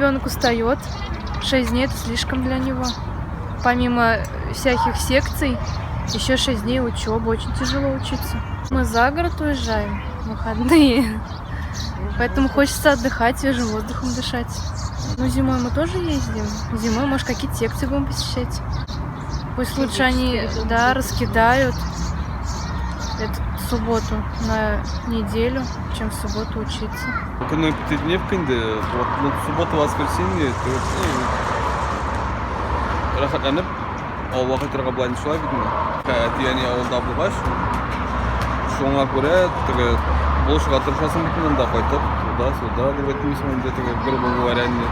Ребенок устает. 6 дней — это слишком для него. Помимо всяких секций, еще 6 дней учебы. Очень тяжело учиться. Мы за город уезжаем в выходные. Поэтому хочется отдыхать, свежим воздухом дышать. Ну, зимой мы тоже ездим. Зимой, может, какие-то секции будем посещать. Пусть лучше они, да, раскидают эту субботу на неделю, чем в субботу учиться. Көнне пятидневка инде, вот, ну, суббота, воскресенье, ну, рәхәтләнеп авылга кайтырга була инде, шулай бит инде. Әти-әни авылда булгач, шуңа күрә теге булышырга тырышасың бит инде, кайтып, туда-сюда дип әйтмисең инде теге, грубо говоря, инде.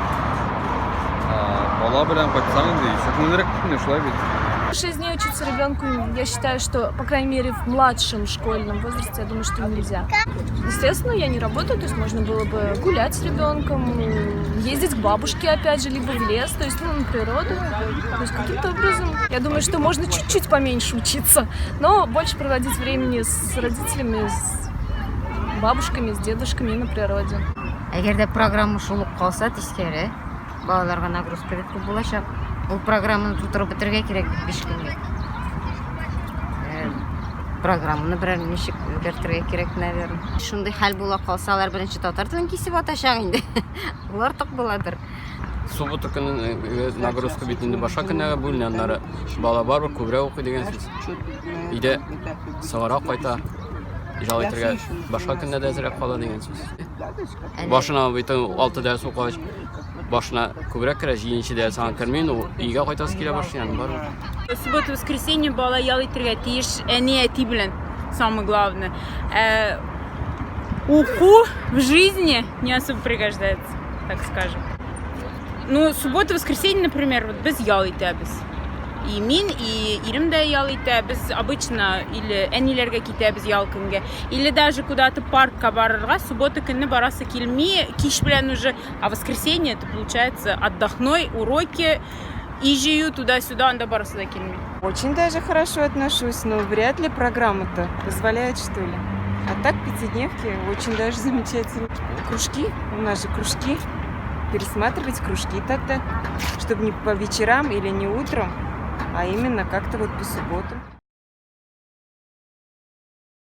Бала белән кайтсаң инде, еще күңеллерәк бит инде, шулай бит. 6 дней учиться ребенку, я считаю, что, по крайней мере, в младшем школьном возрасте, я думаю, что нельзя. Естественно, я не работаю, то есть можно было бы гулять с ребенком, ездить к бабушке, опять же, либо в лес, то есть, ну, на природу. То есть каким-то образом, я думаю, что можно чуть-чуть поменьше учиться, но больше проводить времени с родителями, с бабушками, с дедушками и на природе. Әгәр дә программа шул ук калса, тискәре балаларга нагрузка бик күп булачак. Ул программаны тутырып бетерергә кирәк бит 5 көнгә. Программаны берәр ничек үзгәртергә кирәк, наверное. Шундый хәл була калса, алар беренче татар телен кисеп атачак инде. Ул артык буладыр. Суббота көнен нагрузка бит инде башка көннәргә бүленә, аннары бала барыбер күбрәк укый дигән сүз. Өйдә соңрак кайта, ял итәргә башка көннәрдә әзрәк кала дигән сүз. Башына бит алты дәрес укыгач, башына күбрәк керә, җиденче дәрес аңа керми, ул өйгә кайтасы килә башлый, аны барыбер. Суббота, воскресенье бала ял итәргә тиеш әни, әти белән, самое главное. Уку в жизни не особо пригождается, так скажем. Ну, суббота, воскресенье, например, вот без ял итәбез. И мин, и ирем дә ял итә. Без обычно или әниләргә китәбез ял көнгә, или даже куда-то паркка барырга суббота көнне барасы килми, кич белән уже, а воскресенье — это, получается, отдохной, уроки, и җыю туда-сюда, анда барасы да килми. Очень даже хорошо отношусь, но вряд ли программа-то позволяет, что ли. А так пятидневки очень даже замечательно. Кружки, у нас же кружки. Пересматривать кружки тогда, чтобы не по вечерам или не утром, а именно как-то вот по субботам.